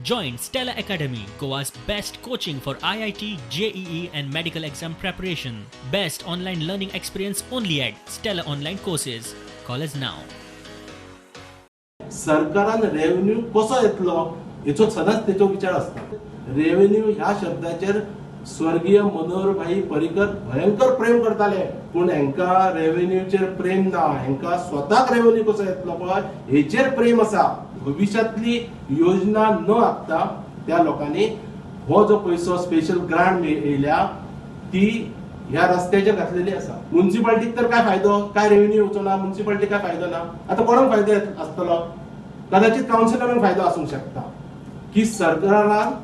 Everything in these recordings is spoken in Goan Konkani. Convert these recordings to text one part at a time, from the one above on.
Join Stella Academy, Goa's best coaching for IIT, JEE, and medical exam preparation. Best online learning experience only at Stella Online Courses. Call us now. सरकारान रेव्हेन्यू कसो येतलो हेचो सदांच तेचो विचार आसता. रेव्हेन्यू ह्या शब्दाचेर स्वर्गीय मनोहरभाई पर्रीकर भयंकर प्रेम करताले, पूण हेंका रेव्हेन्यूचेर प्रेम ना. हेंका स्वताक रेव्हेन्यू कसो येतलो पळय हेचेर प्रेम आसा. भविश्यांतली योजना न आंखता त्या लोकांनी हो जो पयसो स्पेशल ग्रांट येयल्या ती ह्या रस्त्याचेर घातलेली आसा. मुन्सिपाल्टीक तर काय फायदो? काय रेव्हेन्यू येवचो ना, मुन्सिपाल्टी काय फायदो ना. आतां कोणाक फायदो आसतलो? कदाचित कावन्सिलरांक फायदो आसूंक शकता की सरकारान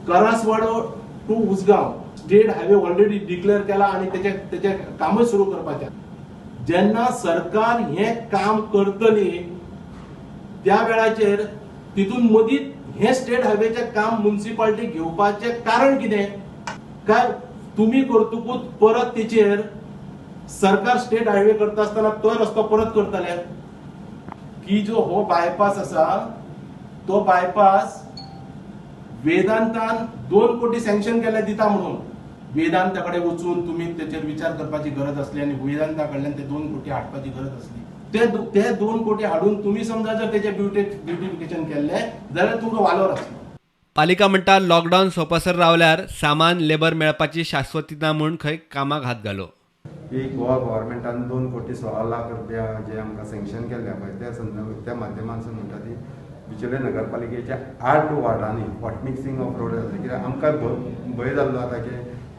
Karaswada to Usgao state highway already declare केला आनी तेचे तेचे कामूय सुरू करपाचें. जेन्ना सरकार हें काम करतली त्या वेळाचेर तितून मदींच हें स्टेट हायवेचें काम मुन्सिपाल्टी घेवपाचें कारण कितें? काय तुमी करतकूच परत तेचेर सरकार स्टेट हायवे करता आसतना तोय रस्तो परत करतले? की जो हो बायपास आसा तो बायपास वेदांतान 2 कोटी सँक्शन केले दिता म्हणून वेदांता कडेन वचून तुमी तेचेर विचार करपाची गरज आसली आनी वेदांता कडल्यान ते 2 कोटी हाडपाची गरज आसली. ते 2 कोटी हाडून तुमी समजा जर तेचे ब्युटिफिकेशन केल्लें जाल्यार तुमकां वालोर आसलो. पालिका म्हणटा, लॉकडावन सोंपसर रावल्यार सामान, लेबर मेळपाची शाश्वती ना म्हूण खंय कामाक हात घालो. की गोवा गव्हर्मेंटान 2 कोटी 16 लाख रुपया जे आमकां सँक्शन केल्ले पळय, त्या संदर्भ त्या माध्यमांतसून म्हणटा ती बिचोले नगरपालिकेच्या आठ वार्डांनी हॉट मिक्सिंग ऑफ रोड जातलें. कित्याक आमकां भंय जाल्लो आतां की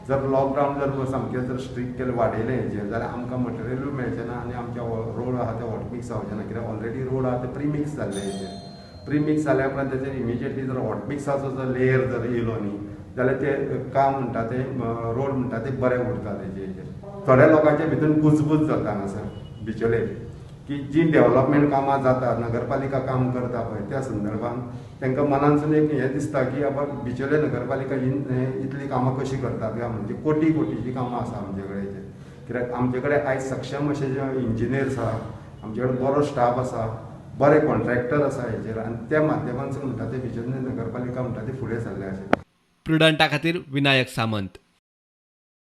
जर लॉकडावन जर सामकें जर स्ट्रिक्ट केलें, वाडयलें हेजेर जाल्यार आमकां मटेरियलूय मेळचें ना आनी आमचे रोड आहा ते हॉट मिक्स जावचे ना. कित्याक ऑलरेडी रोड आहा ते प्रिमिक्स जाल्ले हेजेर. प्रिमिक्स जाल्या उपरांत तेजेर इमिजिएटली जर हॉट मिक्साचो जर लेयर जर येयलो न्ही जाल्यार ते काम म्हणटा ते रोड म्हणटा ते बरे उरता. तेजे हेजेर थोड्या लोकांच्या भितर कुजबूज जाता हांगासर बिचोले की जी डेव्हलपमेंट कामां जाता, नगरपालिका काम करता पळय, त्या संदर्भान तांकां मनानसून एक हें दिसता की बाबा, बिचोले नगरपालिका ही इतली कामां कशी करतात काय. म्हणजे कोटी कोटीची कामां आसा आमचे कडेन. कित्याक आमचे कडेन आयज सक्षम अशे जे इंजिनियर्स आहा, आमचे कडेन बरो स्टाफ आसा, बरे कॉन्ट्रॅक्टर आसा हेजेर आनी त्या माध्यमांतसून म्हणटा ते बिचोले नगरपालिका म्हणटा ती फुडें सरल्या अशें. प्रुडंटा खातीर विनायक सामंत.